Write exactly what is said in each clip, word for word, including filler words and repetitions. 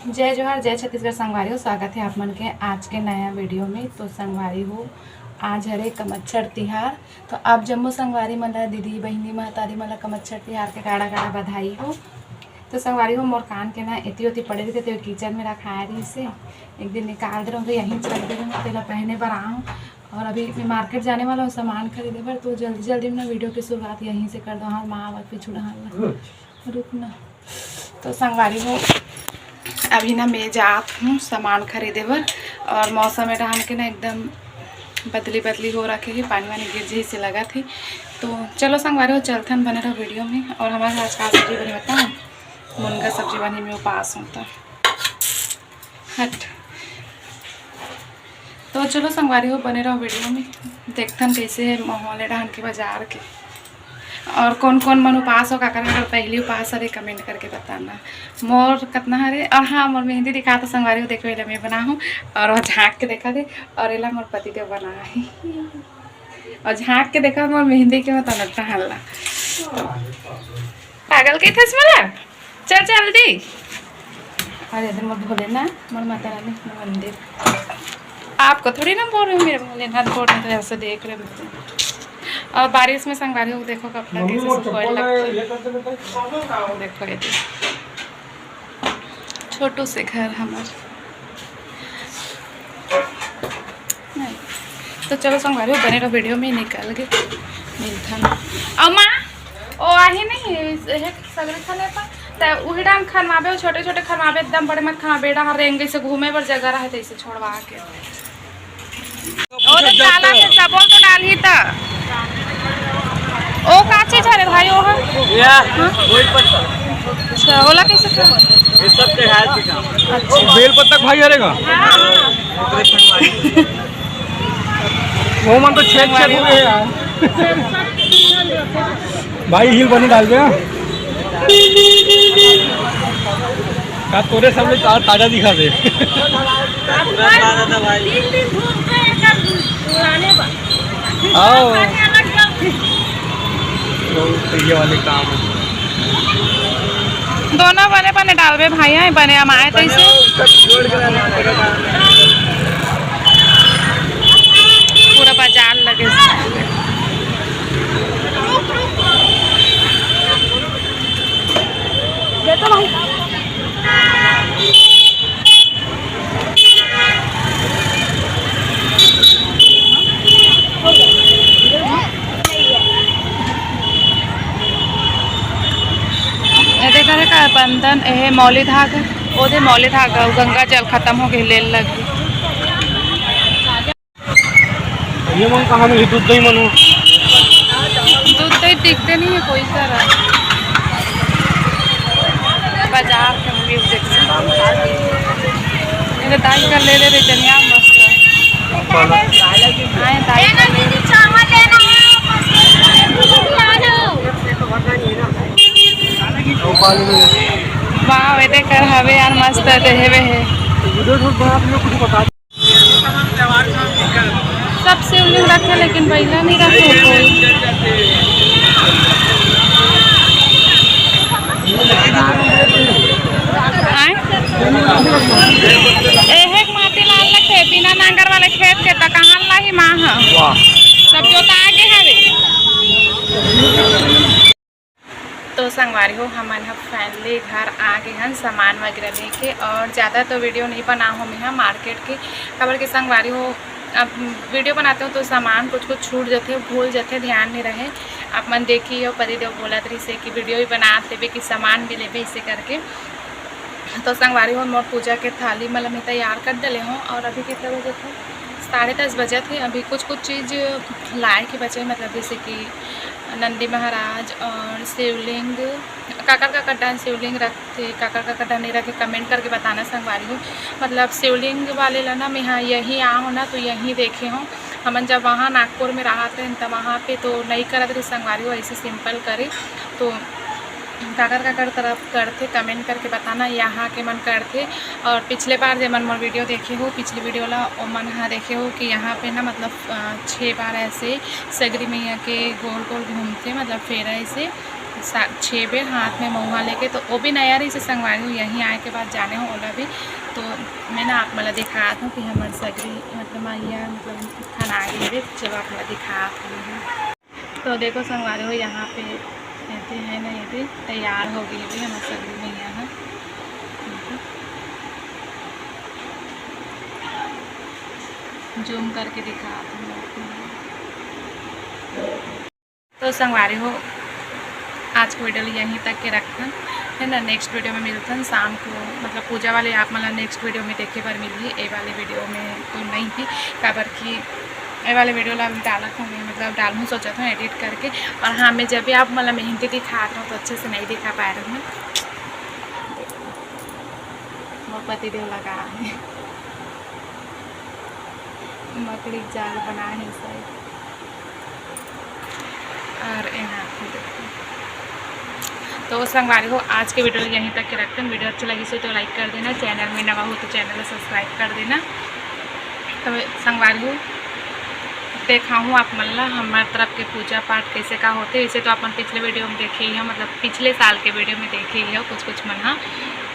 जय जोहार, जय छत्तीसगढ़ संगवारी हो, स्वागत हे आप मन के आज के नया वीडियो में। तो संगवारी हो, आज हरे कमच्छर तिहार, तो आप जम्मो संगवारी मन ला, दीदी, बहिनी, महतारी मन ला कमच्छर तिहार के गाड़ा गाड़ा बधाई हो। तो संगवारी हो, मोर कान के ना एती ओती पड़े रहिसे, तेला किचन में रखाए रहिसे, एक दिन निकाल दे रहूँ, तो यहीं रख दे रहूँ, तेला पहने बर आऊँ। और अभी मैं मार्केट जाने वाला हूँ सामान खरीदे बर, तो जल्दी जल्दी में ना वीडियो की शुरुआत यहीं से कर दो। हाँ, माँ आवत पीछू डहान ला। रुक ना। तो संगवारी हो, अभी ना मैं जात हूँ सामान खरीदे बर, और मौसम ए डहान के ना एकदम बदली बदली हो रखे हे, पानी वानी गिर जही से लगत हे। तो चलो संगवारी हो, चलथन, बने रहो वीडियो में। और हमारे आज का सब्जी बनी बताऊँ, मुनगा सब्जी बनी, मैं उपास हूँ तो हट। तो चलो संगवारी हो, बने रहो वीडियो में, देखथन कैसे है माहौल है डहान के बाजार के, और कौन कौन मन उपास हो, काकर काकर पहली उपास हरे, कमेंट करके बताना। मोर कतना हरे, और हाँ, मोर मेहंदी दिखा तो संगवारी हो, देखो, एला मैं बना हूँ, और वो झांक के देखा दे, और एला मोर पति देव बना है, और झांक के देखा मोर मेहंदी के, मैं तनक हल्ला। पागल के थस मला। चल जल्दी। अरे इधर मोर भोलेनाथ, मोर माता रानी, मोर मंदिर। आपको थोड़ी ना बोल रही हूँ, मेरे भोलेनाथ बोल रहे थे, ऐसे देख रहे होते। और बारिश में संगवारी हो, देखो कपड़ा कैसे सुखोए लगता है। देखो ये तो छोटू से घर हमार। नहीं। तो चलो संगवारी हो, बने रहो वीडियो में, निकल गए मिलथन। अउ माँ, ओ आही नहीं, हे सगरे खाने पर, त उही डांग खनवाबे, ओ छोटे छोटे खनवाबे, एकदम बड़े मत खनवाबे, डहर रेंगे से घूमे बर जगह रहे, तैसे छोड़वा के। ओ तो काला से सबो तो डालही त। ओ का चीज हरे भाई, ओ ह? या, हाँ? वही पत्ता। अच्छा, ओला कैसे खाओ? ये सब त्योहार के काम। अच्छा। बेल पत्ता भाई हरे का? हाँ, हाँ। वो मन तो छेद छेद हो गए यार। भाई हिल बनी डाल दे, हाँ। का तोरे सामने ता-, ताजा दिखा दे। आओ। तो ये वाले काम है। दोनों बने बने डालबे भाई, हैं, बने अमाए तैसे। पूरा बाजार लगे। देखो भाई। ए देखा, देखा, बंधन, एहे मौली धागा, ओदे मौली धागा, गंगा जल खत्म हो गए, लेल लग गई। ये मन कहाँ मिली दूध दही मन? दूध दही टिकते नहीं है कोई तरह। बाजार के हम भी देख सकते हैं। दाई का ले ले रहे जनिया मस्त। आए दाई का ले ले। वाह, ये देख कर हवे यार, मस्त है, देहे वे है। सब शिवलिंग रखे, लेकिन बैला नहीं रखे कोई। आय? एहे के माटी लान लगथे, बिना नांगर वाले खेत के, त कहाँ लाही माँ ह? वाह। सब जोता के हवे। तो संगवारी हो, हमन ह finally घर आ गे हन सामान वगैरह लेके, और ज़्यादा तो वीडियो नहीं बना हो मैं ह मार्केट के, काबर के संगवारी हो, अब वीडियो बनाते हो तो सामान कुछ कुछ छूट जाते, भूल जाते, ध्यान नहीं रहे। आप मन देखी हो, पति देव बोलत रहिसे कि वीडियो भी बनात लेबे कि सामान भी लेबे, इसे करके। तो संगवारी हो, मोर पूजा के थाली मन ल मैं तैयार कर डले हूँ, और अभी कितना बजे थे? साढ़े दस बजे थे। अभी कुछ कुछ चीज़ लाए के बचे, मतलब जैसे कि नंदी महाराज और शिवलिंग, काकर काकर डन शिवलिंग रखते, काकर काकर डन नहीं रखे, कमेंट करके बताना संगवारी हो। मतलब शिवलिंग वाले ला ना, मैं हाँ यहीं आ हो ना, तो यहीं देखे हो। हमन जब वहाँ नागपुर में रहत रहेन, त वहाँ पे तो नहीं करत रहे संगवारी हो, ऐसे सिंपल करे। तो काकर काकर तरफ करथे, कमेंट करके बताना, यहाँ के मन करथे। और पिछले बार जे मन मोर वीडियो देखे हो, पिछली वीडियो ला, ओ मन हा देखे हो कि यहाँ पे ना, मतलब, अ, छः बार ऐसे सगरी मैया के गोल गोल घूमथे, मतलब फेरा ऐसे। सा-, छः बेर हाथ में मउहा लेके, तो वो भी नया रहिस हे संगवारी हो, यहीं आए के बाद जाने हो ओला भी। तो मैं ना आप मन ला दिखात हूँ कि हमर सगरी मतलब मइया मतलब थना गे हवे, चलो आप मन ला दिखात हूँ। तो देखो संगवारी हो, यहाँ पे एती है ना, एती तैयार हो गे हवे हमर सगरी मइया ह। जूम करके दिखात हूँ आप मन ला। तो संगवारी हो, आज के वीडियो ला यहीं तक के रखथन, है ना। नेक्स्ट वीडियो में मिलथन शाम को, मतलब पूजा वाले आप मन ला नेक्स्ट वीडियो में देखे बर मिलही। ए वाले वीडियो में तो नहीं थी, काबर कि ए वाले वीडियो ला अभी डालत हूँ मैं, मतलब डालहूँ सोचत हूँ एडिट करके। और हाँ, मैं जब भी आप मन ला मेहंदी दिखात रहूँ तो अच्छे से नहीं दिखा पाए रहूँ। मोर पति देव लगा है, मकड़ी जाल बना है शायद। और यहाँ पे देखो। तो संगवारी हो, आज के वीडियो यहीं तक के रखथन। वीडियो अच्छा लगिस हे तो लाइक कर देना, चैनल में नवा हो तो चैनल ला सब्सक्राइब कर देना। तो संगवारी हो, देखाहूँ आप मन ला हमर तरफ के पूजा पाठ कैसे का होथे। वैसे तो अपन पिछले वीडियो में देखे ही हो, मतलब पिछले साल के वीडियो में देखे ही हो कुछ कुछ मन हा।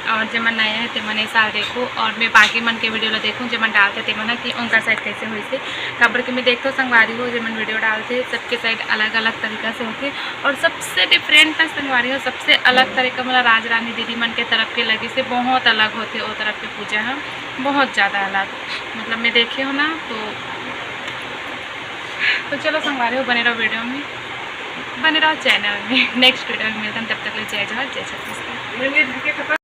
और जेमन नया है तेमन ए साल देखो, और मैं बाकी मन के वीडियो ला देखूँ जेमन डालथे तेमन ह कि उनका साइड कैसे होइसे। काबर कि मैं देखथों संगवारी हो, जेमन वीडियो डालथे सबके साइड अलग अलग तरीका से होथे। और सबसे डिफरेंट ना संगवारी हो, सबसे अलग तरीका मोला राज रानी दीदी मन के तरफ के लगिस हे, बहुत अलग होथे ओ तरफ के पूजा ह, बहुत ज़्यादा अलग। मतलब मैं देखे हो ना, तो तो चलो संगवारी हो, बने रहो वीडियो में, बने रहो चैनल में। नेक्स्ट वीडियो में मिलथन, तब तक ले जय जोहार, जय छत्तीसगढ़।